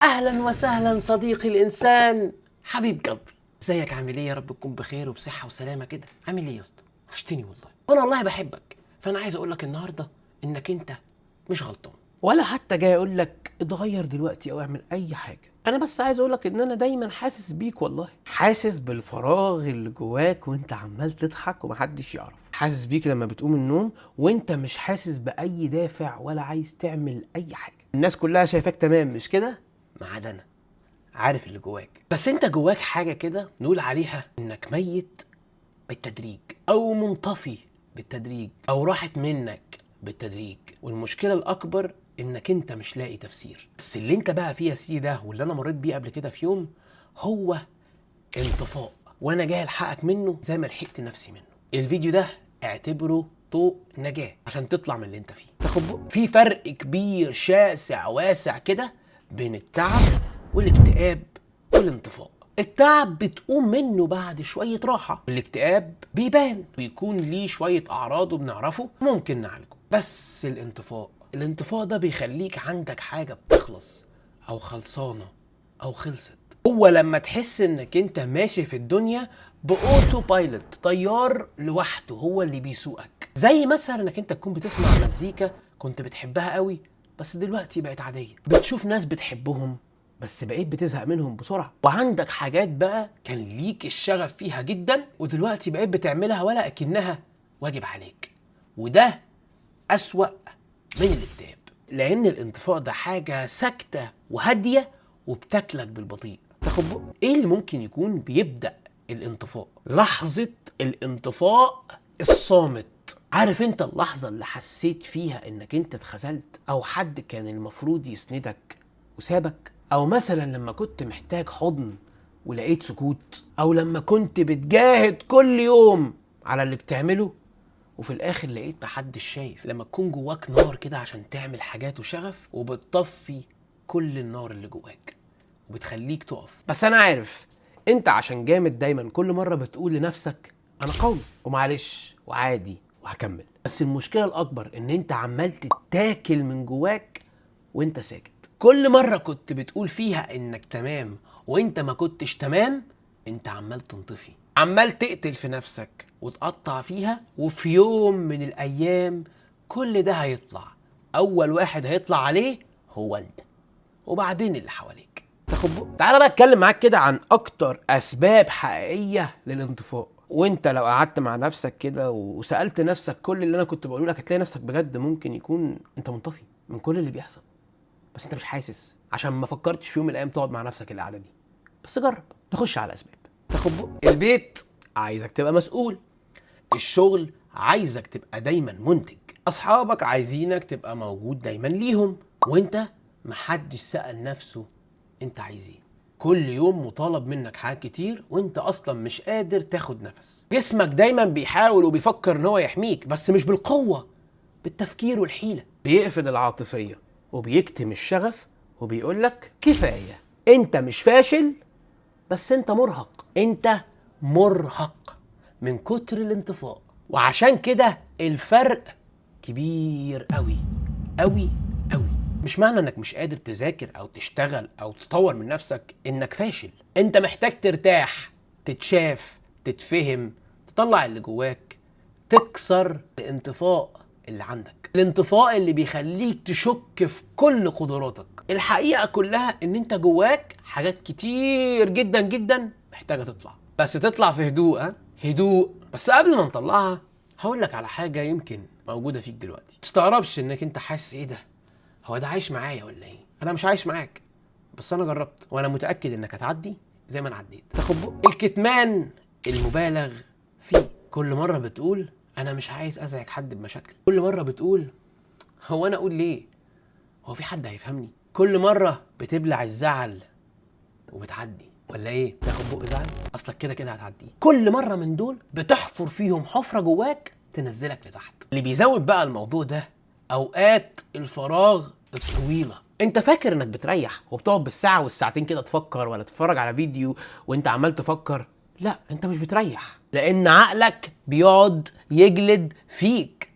اهلا وسهلا صديقي الانسان حبيب قلبي، ازيك؟ عامل ايه؟ يا رب تكون بخير وبصحه وسلامه كده. عامل ايه يا اسطى؟ وحشتني والله. وانا والله بحبك، فانا عايز اقول لك النهارده انك انت مش غلطان، ولا حتى جاي اقول لك اتغير دلوقتي او اعمل اي حاجة. انا بس عايز اقول لك ان انا دايما حاسس بيك، والله حاسس بالفراغ اللي جواك وانت عمال تضحك ومحدش يعرف. حاسس بيك لما بتقوم النوم وانت مش حاسس باي دافع ولا عايز تعمل اي حاجة. الناس كلها شايفاك تمام، مش كده؟ ما عدا انا عارف اللي جواك. بس انت جواك حاجة كده نقول عليها انك ميت بالتدريج، او منطفي بالتدريج، او راحت منك بالتدريج. والمشكلة الاكبر انك انت مش لاقي تفسير. بس اللي انت بقى فيه يا سيدي ده، واللي انا مريت بيه قبل كده في يوم، هو انطفاء، وانا جاي الحقك منه زي ما لحقت نفسي منه. الفيديو ده اعتبره طوق نجاة عشان تطلع من اللي انت فيه. تاخد بق. في فرق كبير شاسع واسع كده بين التعب والاكتئاب والانطفاء. التعب بتقوم منه بعد شوية راحة، الاكتئاب بيبان بيكون ليه شوية أعراض وبنعرفه ممكن نعالجه. بس الانطفاء، الانطفاء ده بيخليك عندك حاجة بتخلص أو خلصانة أو خلصت. هو لما تحس انك انت ماشي في الدنيا ب auto pilot، طيار لوحده هو اللي بيسوقك. زي مثلا انك انت تكون بتسمع مزيكا كنت بتحبها قوي بس دلوقتي بقت عادية، بتشوف ناس بتحبهم بس بقيت بتزهق منهم بسرعة، وعندك حاجات بقى كان ليك الشغف فيها جدا ودلوقتي بقيت بتعملها ولا اكنها واجب عليك. وده أسوأ من الاكتئاب، لأن الانطفاء ده حاجة ساكتة وهادية وبتاكلك بالبطيء. تاخد بق. ايه اللي ممكن يكون بيبدأ الانطفاء؟ لحظة الانطفاء الصامت. عارف انت اللحظة اللي حسيت فيها انك انت اتخذلت، او حد كان المفروض يسندك وسابك، او مثلا لما كنت محتاج حضن ولقيت سكوت، او لما كنت بتجاهد كل يوم على اللي بتعمله وفي الاخر لقيت محدش شايف. لما تكون جواك نار كده عشان تعمل حاجات وشغف، وبتطفي كل النار اللي جواك وبتخليك تقف. بس انا عارف انت عشان جامد دايما كل مرة بتقول لنفسك انا قوي ومعلش وعادي وهكمل. بس المشكلة الاكبر ان انت عمال تتاكل من جواك وانت ساكت. كل مرة كنت بتقول فيها انك تمام وانت ما كنتش تمام، انت عمال تنطفي، عمال تقتل في نفسك وتقطع فيها. وفي يوم من الايام كل ده هيطلع، اول واحد هيطلع عليه هو انت وبعدين اللي حواليك. تاخد بق. تعالى بقى اتكلم معاك كده عن اكتر اسباب حقيقية للانطفاء. وانت لو قعدت مع نفسك كده وسالت نفسك كل اللي انا كنت بقوله لك، هتلاقي نفسك بجد ممكن يكون انت منطفي من كل اللي بيحصل، بس انت مش حاسس عشان ما فكرتش في يوم من الايام تقعد مع نفسك القعدة دي. بس جرب تخش على اسباب. تاخد بق. البيت عايزك تبقى مسؤول، الشغل عايزك تبقى دايما منتج، اصحابك عايزينك تبقى موجود دايما ليهم، وانت محدش سأل نفسه انت عايز ايه. كل يوم مطالب منك حاجات كتير وانت اصلا مش قادر تاخد نفس. جسمك دايما بيحاول وبيفكر ان هو يحميك، بس مش بالقوة، بالتفكير والحيلة. بيقفل العاطفية وبيكتم الشغف وبيقولك كفاية، انت مش فاشل بس انت مرهق. انت مرهق من كتر الانطفاء. وعشان كده الفرق كبير قوي قوي قوي. مش معنى انك مش قادر تذاكر او تشتغل او تطور من نفسك انك فاشل. انت محتاج ترتاح، تتشاف، تتفهم، تطلع اللي جواك، تكسر الانطفاء اللي عندك، الانطفاء اللي بيخليك تشك في كل قدراتك. الحقيقة كلها ان انت جواك حاجات كتير جدا جدا محتاجة تطلع، بس تطلع في هدوء. ها؟ هدوء. بس قبل ما نطلعها هقول لك على حاجة يمكن موجودة فيك دلوقتي. تستغربش انك انت حاسس ايه ده، هو ده عايش معايا ولا ايه؟ انا مش عايش معاك، بس انا جربت وانا متأكد انك هتعدي زي ما انا عديت. تاخد بق. الكتمان المبالغ فيه. كل مرة بتقول انا مش عايز ازعج حد بمشاكلي، كل مرة بتقول هو انا اقول ليه، هو في حد هيفهمني؟ كل مرة بتبلع الزعل وبتعدي، ولا ايه؟ تاخد بق زعل، اصلك كده كده هتعدي. كل مرة من دول بتحفر فيهم حفرة جواك تنزلك لتحت. اللي بيزود بقى الموضوع ده اوقات الفراغ الطويلة. انت فاكر انك بتريح وبتقعد بالساعة والساعتين كده تفكر ولا تتفرج على فيديو وانت عمال تفكر. لا، انت مش بتريح، لان عقلك بيقعد يجلد فيك،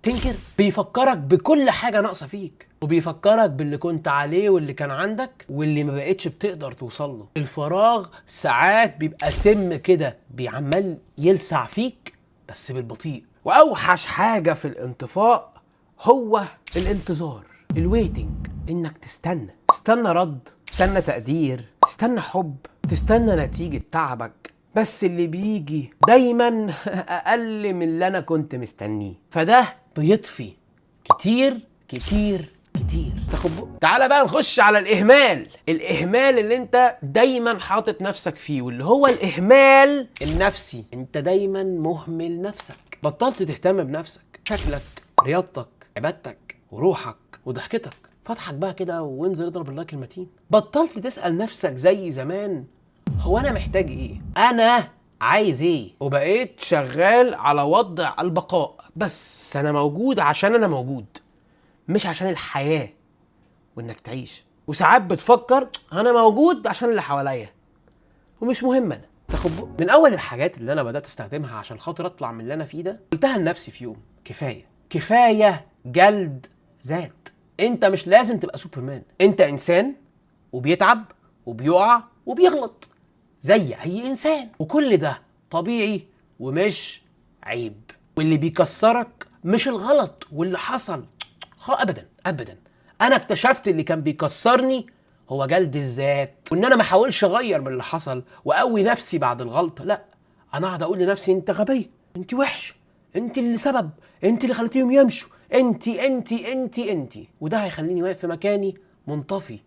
تنكر، بيفكرك بكل حاجة ناقصة فيك. وبيفكرك باللي كنت عليه واللي كان عندك واللي ما بقتش بتقدر توصل له. الفراغ ساعات بيبقى سم كده، بيعمل يلسع فيك بس بالبطيء. واوحش حاجة في الانطفاء هو الانتظار، ال waiting، انك تستنى، تستنى رد، تستنى تقدير، تستنى حب، تستنى نتيجة تعبك، بس اللي بيجي دايما اقل من اللي انا كنت مستنيه، فده بيطفي كتير كتير كتير. تاخد تعالى بقى نخش على الاهمال. الاهمال اللي انت دايما حاطط نفسك فيه، واللي هو الاهمال النفسي. انت دايما مهمل نفسك، بطلت تهتم بنفسك، شكلك، رياضتك، عبادتك، وروحك، وضحكتك. فاضحك بقى كده وانزل اضرب ال like المتين. بطلت تسأل نفسك زي زمان، هو انا محتاج ايه؟ انا عايز ايه؟ وبقيت شغال على وضع البقاء، بس انا موجود عشان انا موجود، مش عشان الحياة وانك تعيش. وساعات بتفكر انا موجود عشان اللي حواليا ومش مهم انا. تاخد من اول الحاجات اللي انا بدات استخدمها عشان خاطر اطلع من اللي انا فيه ده، قلتها لنفسي في يوم، كفاية كفاية جلد ذات. انت مش لازم تبقى سوبرمان، انت انسان وبيتعب وبيقع وبيغلط زي اي انسان، وكل ده طبيعي ومش عيب. واللي بيكسرك مش الغلط واللي حصل، ابدا ابدا. انا اكتشفت اللي كان بيكسرني هو جلد الذات، وان انا ما احاولش اغير من اللي حصل واقوي نفسي بعد الغلطة. لا، انا اقعد اقول لنفسي انت غبية، انت وحش، انت اللي سبب، انت اللي خليتيهم يمشوا، انت انت انت انت. وده هيخليني واقف في مكاني منطفي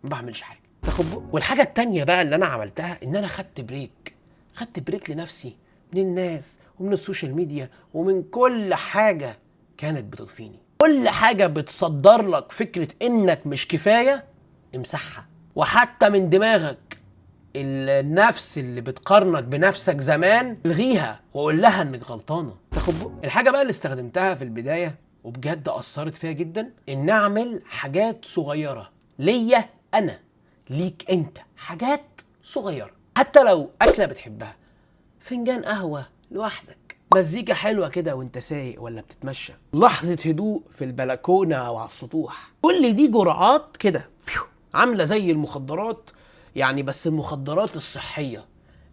ما بعملش حاجة. تاخد والحاجة التانية بقى اللي انا عملتها، ان انا خدت break، خدت break لنفسي من الناس ومن ال social media ومن كل حاجة كانت بتطفيني. كل حاجة بتصدر لك فكرة انك مش كفاية امسحها، وحتى من دماغك النفس اللي بتقارنك بنفسك زمان الغيها وقول لها انك غلطانة. تاخد الحاجة بقى اللي استخدمتها في البداية وبجد اثرت فيها جدا، ان اعمل حاجات صغيرة ليا انا، ليك انت، حاجات صغيرة، حتى لو اكله بتحبها، فنجان قهوة لوحدك، مزيكا حلوة كده وانت سايق ولا بتتمشى، لحظة هدوء في البلكونه او على السطوح. كل دي جرعات كده عامله زي المخدرات يعني، بس المخدرات الصحية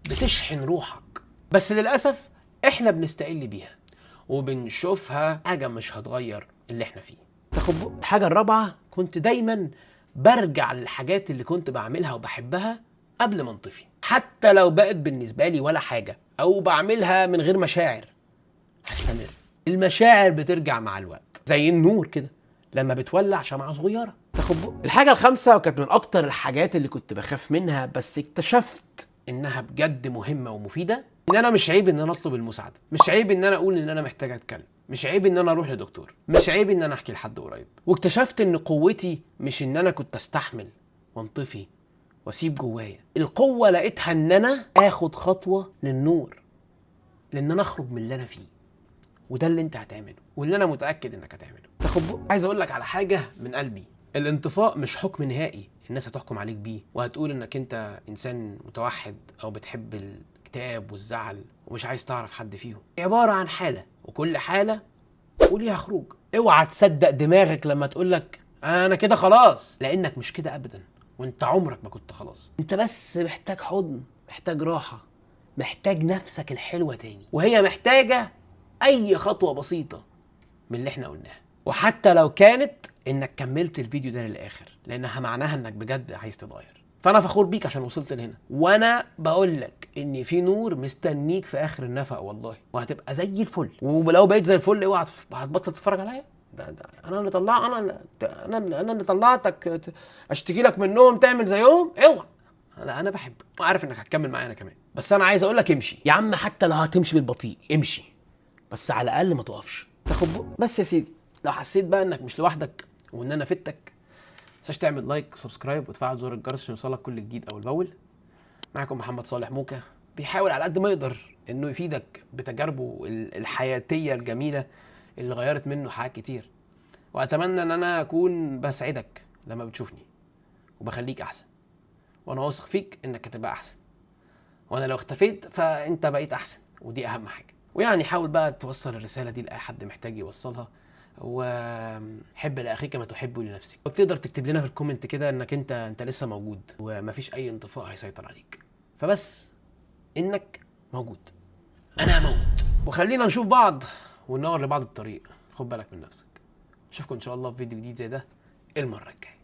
بتشحن روحك. بس للاسف احنا بنستقل بيها وبنشوفها حاجة مش هتغير اللي احنا فيه. تاخد الحاجة الرابعة، كنت دايما برجع للحاجات اللي كنت بعملها وبحبها قبل ما انطفي، حتى لو بقت بالنسبة لي ولا حاجة او بعملها من غير مشاعر، هستمر. المشاعر بترجع مع الوقت زي النور كده لما بتولع شمعة صغيرة. تاخد الحاجة الخامسة، وكانت من اكتر الحاجات اللي كنت بخاف منها بس اكتشفت انها بجد مهمة ومفيدة، ان انا مش عيب ان انا اطلب المساعدة، مش عيب ان انا اقول ان انا محتاج اتكلم، مش عيب ان انا اروح لدكتور، مش عيب ان انا احكي لحد قريب. واكتشفت ان قوتي مش ان انا كنت استحمل وانطفي واسيب جوايا، القوة لقيتها ان انا اخد خطوة للنور، لان انا اخرج من اللي انا فيه. وده اللي انت هتعمله واللي انا متاكد انك هتعمله. تاخد عايز اقول لك على حاجة من قلبي، الانطفاء مش حكم نهائي الناس هتحكم عليك بيه وهتقول انك انت انسان متوحد او بتحب الاكتئاب والزعل ومش عايز تعرف حد فيهم. عبارة عن حاله، وكل حاله وليها خروج. اوعى تصدق دماغك لما تقول لك انا كده خلاص، لانك مش كده ابدا، وانت عمرك ما كنت خلاص. انت بس محتاج حضن، محتاج راحة، محتاج نفسك الحلوة تاني، وهي محتاجه اي خطوة بسيطة من اللي احنا قلناها، وحتى لو كانت انك كملت الفيديو ده للاخر، لانها معناها انك بجد عايز تتغير. فانا فخور بيك عشان وصلت لهنا، وانا بقول لك ان في نور مستنيك في اخر النفق والله، وهتبقى زي الفل. ولو بقيت زي الفل اوعى هتبطل تتفرج عليا. ده انا اللي طلع، انا اللي طلعتك اشتكي لك منهم تعمل زيهم. اوعى، انا بحبك وعارف انك هتكمل معايا انا كمان، بس انا عايز اقول لك امشي يا عم، حتى لو هتمشي بالبطيء امشي، بس على الاقل ما تقفش. تاخد بس يا سيدي، لو حسيت بقى انك مش لوحدك وان انا فدتك، ما تنساش تعمل like و subscribe وتفعل زر الجرس عشان يوصلك كل جديد اول باول. معاكم محمد صالح موكا، بيحاول على قد ما يقدر انه يفيدك بتجاربه الحياتية الجميلة اللي غيرت منه حاجات كتير، واتمنى ان انا اكون بسعدك لما بتشوفني وبخليك احسن، وانا واثق فيك انك هتبقى احسن، وانا لو اختفيت فانت بقيت احسن، ودي اهم حاجة. ويعني حاول بقى توصل الرسالة دي لاي حد محتاج يوصلها، وحب لاخيك ما تحب لنفسك. وتقدر تكتب لنا في ال comment كده انك انت لسه موجود ومفيش اي انطفاء هيسيطر عليك، فبس انك موجود. انا موجود. وخلينا نشوف بعض وننور لبعض الطريق. خد بالك من نفسك. اشوفكم ان شاء الله في فيديو جديد زي ده المرة الجاية.